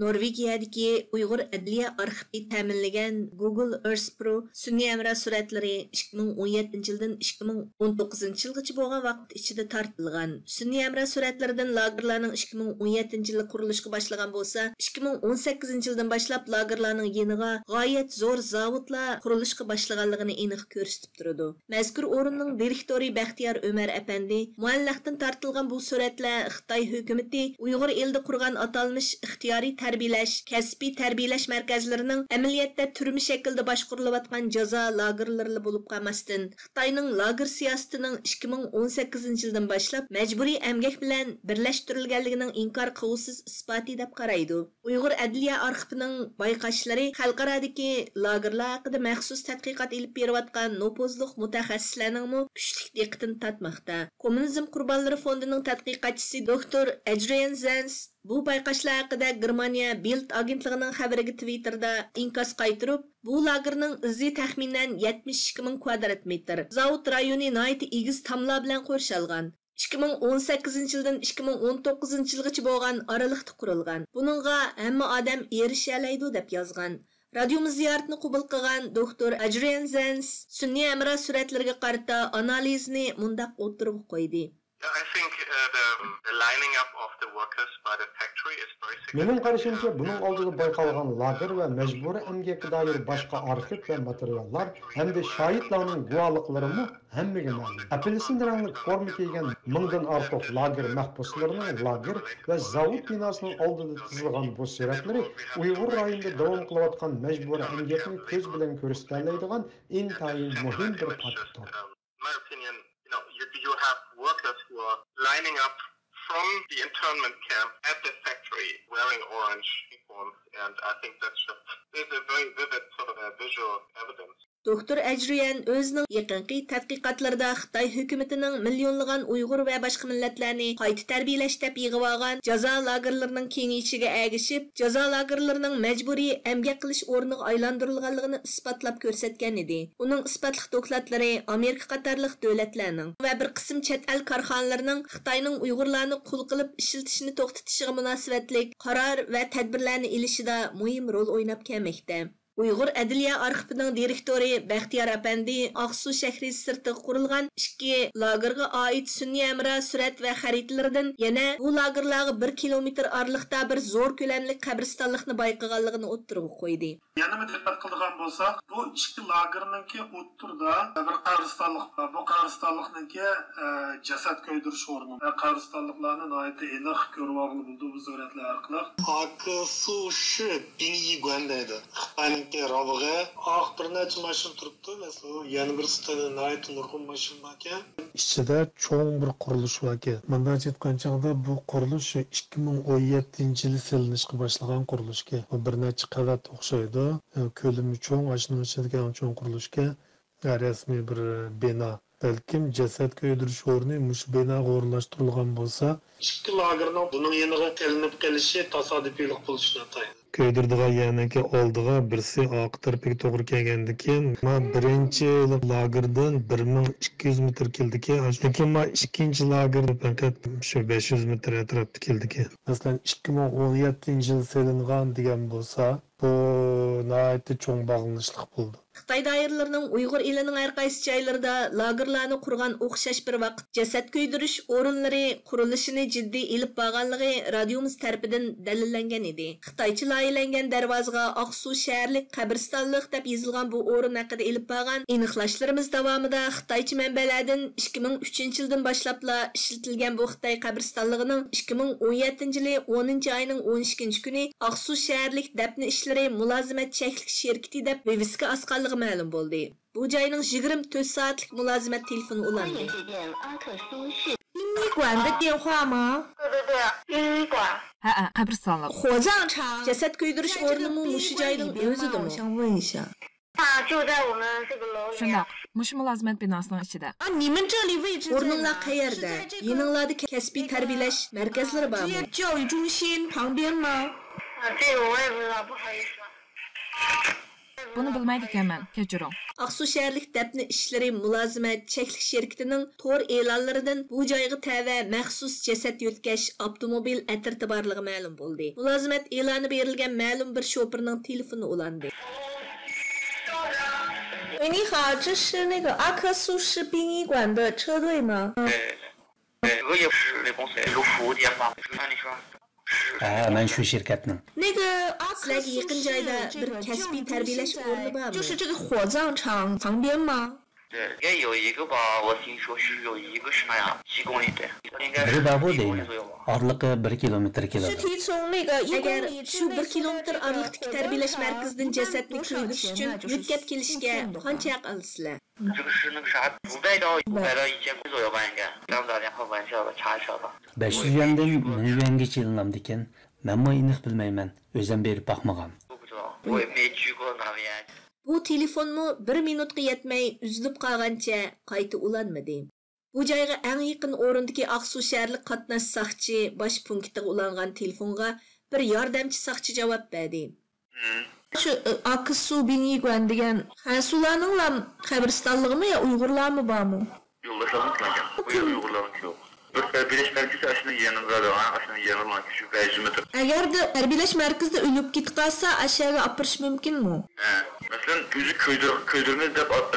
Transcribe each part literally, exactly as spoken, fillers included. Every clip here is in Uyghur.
نورۋېگىيەدىكى ئۇيغۇر ئەدلىيە ئارخىپى تەمىنلىگەن گۇگل ئېرس پرو سۈنئىي ھەمراھ سۈرەتلىرى ئىككى مىڭ ئون يەتتىنچى يىلدىن ئىككى مىڭ ئون توققۇزىنچى يىلغىچە بولغان ۋاقىت ئىچىدە تارتىلغان. سۈنئىي ھەمراھ سۈرەتلىرىدىن لاگېرلارنىڭ ئىككى مىڭ ئون يەتتىنچى يىلى قۇرۇلۇشقا باشلىغان بولسا، ئىككى مىڭ ئون سەككىزىنچى يىلدىن باشلاپ لاگېرلارنىڭ يېنىغا غايەت زور زاۋۇتلار قۇرۇلۇشقا باشلىغانلىقىنى ئېنىق كۆرسىتىپ تۇرىدۇ. مەزكۇر ئورۇننىڭ دىرېكتورى بەختىيار ئۆمەر ئەپەندى مۇئەللەقتىن تارتىلغان بۇ سۈرەتلەر خىتاي ھۆكۈمىتى ئۇيغۇر ئېلىدا قۇرغان ئاتالمىش ئىختىيارىي تەربىيەلەش، كەسپىي تەربىيەلەش مەركەزلىرىنىڭ ئەمەلىيەتتە تۈرمە شەكلىدە باشقۇرۇلۇۋاتقان جازا لاگېرلىرىلا بولۇپ قالماستىن، خىتاينىڭ لاگېر سىياسىتىنىڭ ئىككى مىڭ ئون سەككىزىنچى يىلدىن باشلاپ مەجبۇرىي ئەمگەك بىلەن بىرلەشتۈرۈلگەنلىكىنىڭ ئىنكار قىلغۇسىز ئىسپاتى دەپ قارايدۇ. ئۇيغۇر ئەدلىيە ئارخىپىنىڭ بايقاشلىرى خەلقئارادىكى لاگېرلار ھەققىدە مەخسۇس تەتقىقات ئېلىپ بېرىۋاتقان نوپۇزلۇق مۇتەخەسسىسلەرنىڭمۇ كۈچلۈك دىققىتىنى تارتماقتا. كوممۇنىزم قۇربانلىرى فوندىنىڭ تەتقىقاتچىسى دوكتور ئەدرىيەن زېنس بۇ بايقاشلار ھەققىدە گېرمانىيە بىلد ئاگېنتلىقىنىڭ خەۋىرىگە تىۋىتتېردا ئىنكاس قايتۇرۇپ، بۇ لاگېرنىڭ ئىزى تەخمىنەن يەتمىش ئىككى مىڭ كۋادرات مېتىر، زاۋۇت رايونى ناھايىتى ئېگىز تاملار بىلەن قورشالغان. ئىككى مىڭ ئون سەككىزىنچى يىلدىن ئىككى مىڭ ئون توققۇزىنچى يىلغىچە بولغان ئارىلىقتا قۇرۇلغان. بۇنىڭغا ھەممە ئادەم ئېرىشەلەيدۇ، دەپ يازغان. رادىيومىز زىيارىتىنى قوبۇل قىلغان دوكتور ئەدرىيەن زېنس سۈنئىي ھەمراھ سۈرەتلىرىگە قارىتا ئانالىزىنى مۇنداق ئوتتۇرىغا قويدى. Yeah, I think, uh, the, the lining up of the workers by the factory is very significant. مېنىڭ قارىشىمچە، بۇنىڭ ئالدىدا بايقالغان لاگېر ۋە مەجبۇرىي ئەمگەككە دائىر باشقا ئارخىپ ۋە ماتېرىياللار ھەمدە شاھىتلارنىڭ گۇۋاھلىقلىرىمۇ ھەممىگە مەلۇم. ئاپېلسىن رەڭلىك فورما كىيگەن مىڭدىن ئارتۇق لاگېر مەھبۇسلىرىنىڭ لاگېر ۋە زاۋۇت بىناسىنىڭ ئالدىدا تىزىلغان بۇ سۈرەتلىرى ئۇيغۇر رايونىدا داۋام قىلىۋاتقان مەجبۇرىي ئەمگەكنى كۆز بىلەن كۆرسىتەلەيدىغان ئىنتايىن مۇھىم بىر پاكىتتۇر. In my opinion, you know, you, you have workers who are lining up from the internment camp at the factory wearing orange uniforms, and I think that's just, is a very vivid sort of a visual evidence. دوكتور ئەجرىيەن ئۆزىنىڭ يېقىنقى تەتقىقاتلىرىدا خىتاي ھۆكۈمىتىنىڭ مىليونلىغان ئۇيغۇر ۋە باشقا مىللەتلەرنى قايتا تەربىيەلەش دەپ يىغىۋالغان جازا لاگېرلىرىنىڭ كېڭىيىشىگە ئەگىشىپ، جازا لاگېرلىرىنىڭ مەجبۇرىي ئەمگەك قىلىش ئورنىغا ئايلاندۇرۇلغانلىقىنى ئىسپاتلاپ كۆرسەتكەن ئىدى. ئۇنىڭ ئىسپاتلىق دوكلاتلىرى ئامېرىكا قاتارلىق دۆلەتلەرنىڭ ۋە بىر قىسىم چەت ئەل كارخانىلىرىنىڭ خىتاينىڭ ئۇيغۇرلارنى قۇل قىلىپ ئىشلىتىشىنى توختىتىشىغا مۇناسىۋەتلىك قارار ۋە تەدبىرلەرنى ئېلىشىدا مۇھىم رول ئويناپ كەلمەكتە. ئۇيغۇر ئەدلىيە ئارخىپىنىڭ دىرېكتورى بەختىيار ئەپەندى ئاقسۇ شەھىرى سىرتىغا قۇرۇلغان ئىككى لاگېرغا ئائىت سۈنئىي ھەمراھ سۈرەت ۋە خەرىتىلىرىدىن يەنە بۇ لاگېرلارغا بىر كىلومېتىر ئارىلىقتا بىر زور كۆلەملىك قەبرىستانلىقنى بايقىغانلىقىنى ئوتتۇرىغا قويدى. يەنىمۇ دىققەت قىلىدىغان بولساق، بۇ ئىككى لاگېرنىڭكى ئوتتۇرىدا بىر قەبرىستانلىق بار. بۇ قەبرىستانلىقنىڭكى، ئە، جەسەت كۆيدۈرۈش ئورنى. ئە، قەبرىستانلىقلارنى ناھايىتى ئېنىق كۆرۈۋالغىلى بولىدۇ بۇ سۈرەتلەر ئارقىلىق. ئاكسۇشى بىڭيىگۇەن دەيدۇ. خىتاينىڭكى راۋىغى. ئاق بىر نەچچە ماشىنا تۇرۇپتۇ. مەسىلەن، يەنە بىرسىدە ناھايىتى نۇرغۇن ماشىنا باركەن. ئىچىدە چوڭ بىر قۇرۇلۇش باركەن. مۇنداقچە ئېيتقان چاغدا، بۇ قۇرۇلۇش شۇ ئىككى مىڭ ئون يەتتىنچى يىلى سېلىنىشقا باشلىغان قۇرۇلۇشكەن. بۇ بىر نەچچە قەۋەت ئوخشايدۇ. كۆلىمى چوڭ، ئاشۇنىڭ ئىچىدىكى ئەڭ چوڭ قۇرۇلۇشكەن. رەسمىي بىر بىنا. بەلكىم جەسەت كۆيدۈرۈش ئورنى مۇشۇ بىناغا ئورۇنلاشتۇرۇلغان بولسا. ئىككى لاگېرنىڭ بۇنىڭ يېنىغا سېلىنىپ قېلىشى تاسادىپىيلىق بولۇشى ناتايىن. كۆيدۈرىدىغان يەرنىڭكى ئالدىغا بىرسى ئارقا تەرىپىگە توغرا كەلگەندىكىن، ما بىرىنچى لاگېردىن بىر مىڭ ئىككى يۈز مېتىر كېلىدىكەن، لېكىن ما ئىككىنچى لاگېر پەقەت شۇ بەش يۈز مېتىر ئەتراپتا كېلىدىكەن. مەسىلەن، ئىككى مىڭ ئون يەتتىنچى يىل سېلىنغان دېگەن بولسا، بۇ ناھايىتى چوڭ باغلىنىشلىق بولىدۇ. خىتاي دائىرىلىرىنىڭ ئۇيغۇر ئېلىنىڭ ھەر قايسى جايلىرىدا لاگېرلارنى قۇرغان ئوخشاش بىر ۋاقىت جەسەت كۆيدۈرۈش ئورۇنلىرى قۇرۇلۇشىنى جىددىي ئېلىپ بارغانلىقى رادىيومىز تەرىپىدىن دەلىللەنگەن ئىدى. خىتايچە لايىھەلەنگەن دەرۋازىغا ئاقسۇ شەھەرلىك قەبرىستانلىق دەپ يېزىلغان بۇ ئورۇن ھەققىدە ئېلىپ بارغان ئېنىقلاشلىرىمىز داۋامىدا خىتايچە مەنبەلەردىن ئىككى مىڭ ئۈچىنچى يىلدىن باشلاپلا ئىشلىتىلگەن بۇ خىتاي قەبرىستانلىقىنىڭ ئىككى مىڭ ئون يەتتىنچى يىلى ئونىنچى ئاينىڭ ئون ئىككىنچى كۈنى ئاقسۇ شەھەرلىك دەپنە ئىشلىرى مۇلازىمەت چەكلىك شىركىتى دەپ ۋىۋىسكا ئاسقانلىقى مەلۇم بولدى. بۇ جاينىڭ يىگىرمە تۆت سائەتلىك مۇلازىمەت تېلېفونى ئۇلاندى. 殡仪馆的电话吗？ 对对对，殡仪馆。 ھەئە، قەبرىستانلىق. 火葬场。 جەسەت كۆيدۈرۈش ئورنىمۇ مۇشۇ جاينىڭ ئۆزىدىمۇ؟ 啊，就在我们这个楼里面。 شۇنداق، مۇشۇ مۇلازىمەت بىناسىنىڭ ئىچىدە. 啊，你们这里位置在哪儿？ ئورنۇڭلار قەيەردە؟ 是在这个 يېنىڭلاردا كەسپىي تەربىيەلەش مەركەزلىرى بارمۇ؟ 职业教育中心旁边吗？ 啊，这个我也不知道，不好意思。بۇنى بىلمەيدىكەنمەن، كەچۈرۈڭ. ئاقسۇ شەھەرلىك دەپنە ئىشلىرى مۇلازىمەت چەكلىك شىركىتىنىڭ تور ئېلانلىرىدىن بۇ جايغا تەۋە مەخسۇس جەسەت يۆتكەش ئاپتوموبىل ئەترىتى بارلىقى مەلۇم بولدى. مۇلازىمەت ئېلانى بېرىلگەن مەلۇم بىر شوپۇرنىڭ تېلېفونى ئۇلاندى. 喂，你好，这是那个阿克苏市殡仪馆的车队吗？ ھە، مەن شۇ شىركەتنىڭ. سىلەرگە يېقىن جايدا بىر كەسپىي تەربىيەلەش ئورنى بارمۇ؟ 就是这个火葬场旁边吗？ بىرى بارغۇ دەيمەن. ئارىلىقى بىر كىلومېتىر كېلىدۇ. ئەگەر شۇ بىر كىلومېتىر ئارىلىقتىكى تەربىيەلەش مەركىزىدىن جەسەتنى كۆيدۈرۈش ئۈچۈن يۆتكەپ كېلىشكە قانچە ھەق ئالىسىلەر؟ 这个是那个啥，不带到五百到一千块左右吧，应该。刚打电话问一下吧，查一查吧。 بەش يۈز يۈەندىن مىڭ يۈەنگىچە ئېلىنامدىكەن. مەنمۇ ئېنىق بىلمەيمەن، ئۆزۈم بېرىپ باقمىغان. 我也没去过那边。 بۇ تېلېفونمۇ بىر مىنۇتقا يەتمەي ئۈزۈلۈپ قالغانچە قايتا ئۇلانمىدى. بۇ جايغا ئەڭ يېقىن ئورۇندىكى ئاقسۇ شەھەرلىك قاتناش ساقچى باش پونكىتىغا ئۇلانغان تېلېفونغا بىر ياردەمچى ساقچى جاۋاب بەردى. 是呃阿克苏殡仪馆 دېگەن خەنزۇلارنىڭلا قەبرىستانلىقىمۇ يا ئۇيغۇرلارمۇ بارمۇ؟ يولداشلارمۇ باركەن. بۇ يەردە ئۇيغۇرلارنىڭكى يوق. بىر تەربىيەلەش مەركىزى ئاشۇنىڭ يېنىدا، ئاشۇنىڭ يېنىدا شۇ بەش يۈز مېتىر. ئەگەردە تەربىيەلەش مەركىزىدە ئۆلۈپ كېتىپ قالسا، ئاشۇ يەرگە ئاپىرىش مۇمكىنمۇ؟ ھە. مەسىلەن، ئۆزى كۆيدۈر-، كۆيدۈرىمىز دەپ ئات-،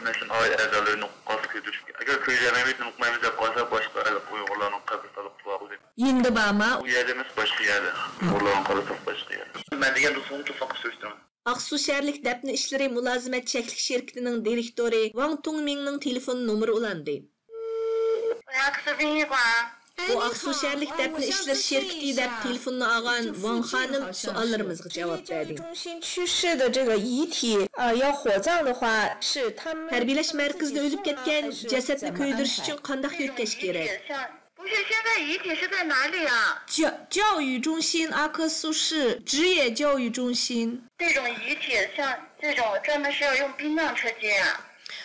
مەسىلەن، ئائىلە ئەزالىرىنى قالسا كۆيدۈرۈش. ئەگەر كۆيدۈرەلمەيمىز، نېمە قىلمايمىز دەپ قالسا، باشقا ئۇيغۇرلارنىڭ قەبرىستانلىقى بار. يېنىدا بارمۇ؟ ئۇ يەردە ئەمەس، باشقا يەردە. ئۇيغۇرلارنىڭ قەبرىستانلىقى باشقا يەردە. مەن دېگەن دوستۇمنى تېلېفونغا سۈرۈشتۈرۈڭ. ئاقسۇ شەھەرلىك دەپنە ئىشلىرى مۇلازىمەت چەكلىك شىركىتىنىڭ دىرېكتورى ۋاڭ تۇڭمىڭنىڭ تېلېفون نومۇرى ئۇلاندى. بۇ ئاقسۇ شەھەرلىك دەپنە ئىشلىرى شىركىتى دەپ تېلېفوننى ئالغان ۋاڭ خانىم سوئاللىرىمىزغا جاۋاب بەردى. 这个遗体，呃，要火葬的话，是他们 تەربىيەلەش مەركىزىدە ئۆلۈپ كەتكەن جەسەتنى كۆيدۈرۈش ئۈچۈن قانداق يۆتكەش كېرەك؟ 不是，现在遗体是在哪里啊？教教育中心，阿克苏市职业教育中心。这种遗体，像这种专门是要用殡葬车接啊？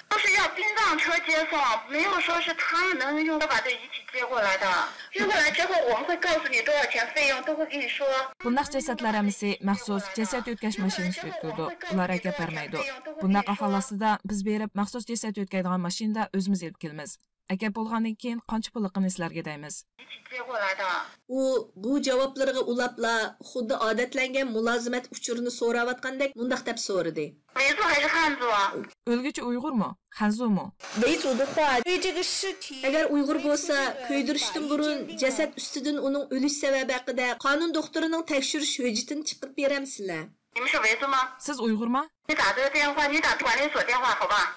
都是要殡葬车接送，没有说是他们能用车把这遗体接过来的。接过来之后，我们会告诉你多少钱费用，都会跟你说。 بۇنداق جەسەتلەر ھەممىسى مەخسۇس جەسەت يۆتكەش ماشىنىسىدا يۆتكىلىدۇ. ئۇلار ئەكەپ بەرمەيدۇ. بۇنداق ئەھۋال ئاستىدا بىز بېرىپ مەخسۇس جەسەت يۆتكەيدىغان ماشىنىدا ئۆزىمىز ئېلىپ كېلىمىز. ئەكەپ بولغاندىن كېيىن قانچە پۇللۇقىنى سىلەرگە دەيمىز. ئۇ بۇ جاۋابلىرىغا ئۇلاپلا، خۇددى ئادەتلەنگەن مۇلازىمەت ئۇچۇرىنى سوراۋاتقاندەك مۇنداق دەپ سورىدى. 维族还是汉族啊？ ئۆلگۈچى ئۇيغۇرمۇ؟ خەنزۇمۇ؟ 维族的话，对这个尸体 ئەگەر ئۇيغۇر بولسا، كۆيدۈرۈشتىن بۇرۇن جەسەت ئۈستىدىن ئۇنىڭ ئۆلۈش سەۋەبى ھەققىدە قانۇن دوختۇرىنىڭ تەكشۈرۈش ھۆججىتىنى چىقىرىپ بېرەمسىلەر؟ 你们是维族吗？ سىز ئۇيغۇرما؟ 你打这个电话，你打管理所电话，好吧？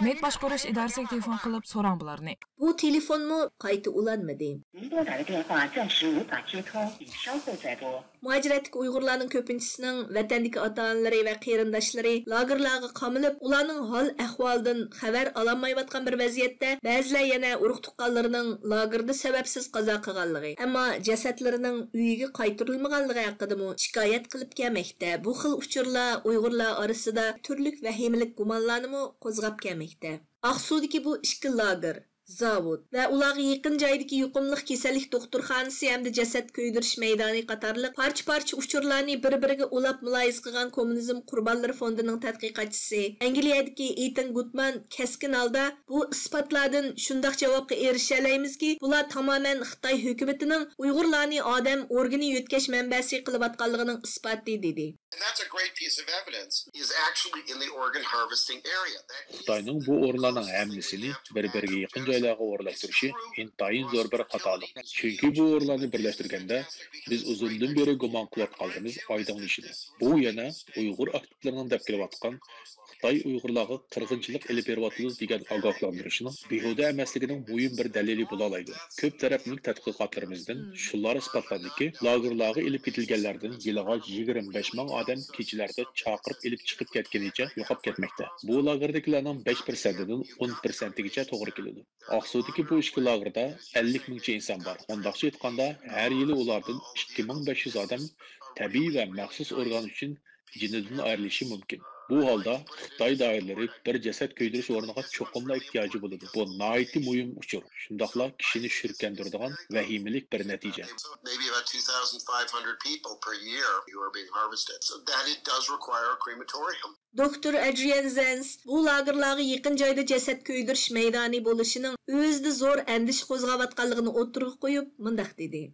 مېيىت باشقۇرۇش ئىدارىسىگە تېلېفون قىلىپ سوراڭ بۇلارنى. بۇ تېلېفونمۇ قايتا ئۇلانمىدى. 您拨打的电话暂时无法接通，请稍后再拨。 مۇھاجىرەتتىكى ئۇيغۇرلارنىڭ كۆپىنچىسىنىڭ ۋەتەندىكى ئاتا-ئانىلىرى ۋە قېرىنداشلىرى لاگېرلارغا قامىلىپ، ئۇلارنىڭ ھال-ئەھۋالىدىن خەۋەر ئالالمايۋاتقان بىر ۋەزىيەتتە، بەزىلەر يەنە ئۇرۇق-تۇغقانلىرىنىڭ لاگېردا سەۋەبسىز قازا قىلغانلىقى، ئەمما جەسەتلىرىنىڭ ئۆيىگە قايتۇرۇلمىغانلىقى ھەققىدىمۇ شىكايەت قىلىپ كەلمەكتە. بۇ خىل ئۇچۇرلار ئۇيغۇرلار ئارىسىدا تۈرلۈك ۋەھىمىلىك گۇمانلارنىمۇ قوزغاپ كەلمەكتە. ئاقسۇدىكى بۇ ئىككى لاگېر، زاۋۇت ۋە ئۇلارغا يېقىن جايدىكى يۇقۇملۇق كېسەللىك دوختۇرخانىسى ھەمدە جەسەت كۆيدۈرۈش مەيدانى قاتارلىق پارچە-پارچە ئۇچۇرلارنى بىر-بىرىگە ئۇلاپ مۇلاھىزە قىلغان كوممۇنىزم قۇربانلىرى فوندىنىڭ تەتقىقاتچىسى، ئەنگلىيەدىكى ئېتىن گۇدمان كەسكىن ھالدا، بۇ ئىسپاتلاردىن شۇنداق جاۋابقا ئېرىشەلەيمىزكى، بۇلار تامامەن خىتاي ھۆكۈمىتىنىڭ ئۇيغۇرلارنى ئادەم ئورگىنى يۆتكەش مەنبەسى قىلىۋاتقانلىقىنىڭ ئىسپاتى، دېدى. And that's a great piece of evidence, is actually in the organ harvesting area. That is خىتاينىڭ بۇ ئورۇنلارنىڭ ھەممىسىنى بىر-بىرىگە يېقىن جايلارغا ئورۇنلاشتۇرۇشى ئىنتايىن زور بىر خاتالىق. چۈنكى بۇ ئورۇنلارنى بىرلەشتۈرگەندە، بىز ئۇزۇندىن بېرى گۇمان قىلىۋاتقانلىرىمىز ئايدىڭلىشىدۇ. بۇ يەنە ئۇيغۇر ئاكتىپلىرىنىڭ دەپ كېلىۋاتقان خىتاي ئۇيغۇرلارغا قىرغىنچىلىق ئېلىپ بېرىۋاتىدۇ دېگەن ئاگاھلاندۇرۇشىنىڭ بىھۇدە ئەمەسلىكىنىڭ مۇھىم بىر دەلىلى بولالايدۇ. كۆپ تەرەپلىك تەتقىقاتلىرىمىزدىن شۇلار ئىسپاتلاندىكى، لاگېرلارغا ئېلىپ كېتىلگەنلەردىن يىلىغا يىگىرمە بەش مىڭ ئادەم كېچىلەردە چاقىرىپ ئېلىپ چىقىپ كەتكىنىچە يوقاپ كەتمەكتە. بۇ لاگېردىكىلەرنىڭ بەش پىرسەنتىدىن ئون پىرسەنتىگىچە توغرا كېلىدۇ. ئاقسۇدىكى بۇ ئىككى لاگېردا ئەللىك مىڭچە ئىنسان بار. مۇنداقچە ئېيتقاندا، ھەر يىلى ئۇلاردىن ئىككى مىڭ بەش يۈز ئادەم تەبىئىي ۋە مەخسۇس ئورگان ئۈچۈن جېنىدىن ئايرىلىشى مۇمكىن. بۇ ھالدا خىتاي دائىرىلىرى بىر جەسەت كۆيدۈرۈش ئورنىغا چوقۇملا ئېھتىياجى بولىدۇ. بۇ ناھايىتى مۇھىم ئۇچۇر، شۇنداقلا كىشىنى شۈركەندۈرىدىغان ۋەھىمىلىك بىر نەتىجە. Maybe about two thousand five hundred people per year who are being harvested. So that it does require a crematorium. دوكتور ئەدرىيەن زەنس بۇ لاگېرلارغا يېقىن جايدا جەسەت كۆيدۈرۈش مەيدانى بولۇشىنىڭ ئۆزىدە زور ئەندىشە قوزغاۋاتقانلىقىنى ئوتتۇرىغا قويۇپ، مۇنداق دېدى.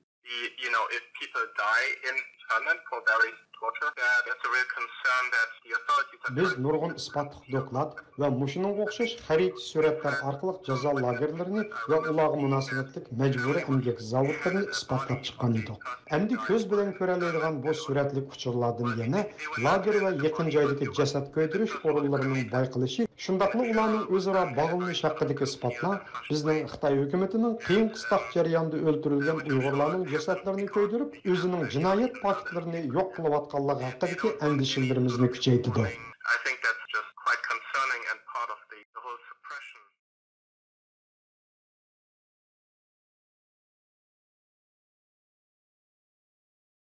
You know, if people die in internment for various torture, that it's a real concern that the authorities are بىز نۇرغۇن ئىسپاتلىق دوكلات ۋە مۇشۇنىڭغا ئوخشاش خەرىتە سۈرەتلەر ئارقىلىق جازا لاگېرلىرىنى ۋە ئۇلارغا مۇناسىۋەتلىك مەجبۇرىي ئەمگەك زاۋۇتلىرىنى ئىسپاتلاپ چىققان ئىدۇق. ئەمدى كۆز بىلەن كۆرەلەيدىغان بۇ سۈرەتلىك ئۇچۇرلاردىن يەنە لاگېر ۋە يېقىن جايدىكى جەسەت كۆيدۈرۈش ئورۇنلىرىنىڭ بايقىلىشى، شۇنداقلا ئۇلارنىڭ ئۆزئارا باغلىنىش ھەققىدىكى ئىسپاتلار بىزنىڭ خىتاي ھۆكۈمىتىنىڭ قىيىن-قىستاق جەرياندا ئۆلتۈرۈلگەن ئۇيغۇرلارنىڭ جەسەتلىرىنى كۆيدۈرۈپ، ئۆزىنىڭ جىنايەت پاكىتلىرىنى يوق قىلىۋاتقانلىقى ھەققىدىكى ئەندىشىلىرىمىزنى كۈچەيتىدۇ.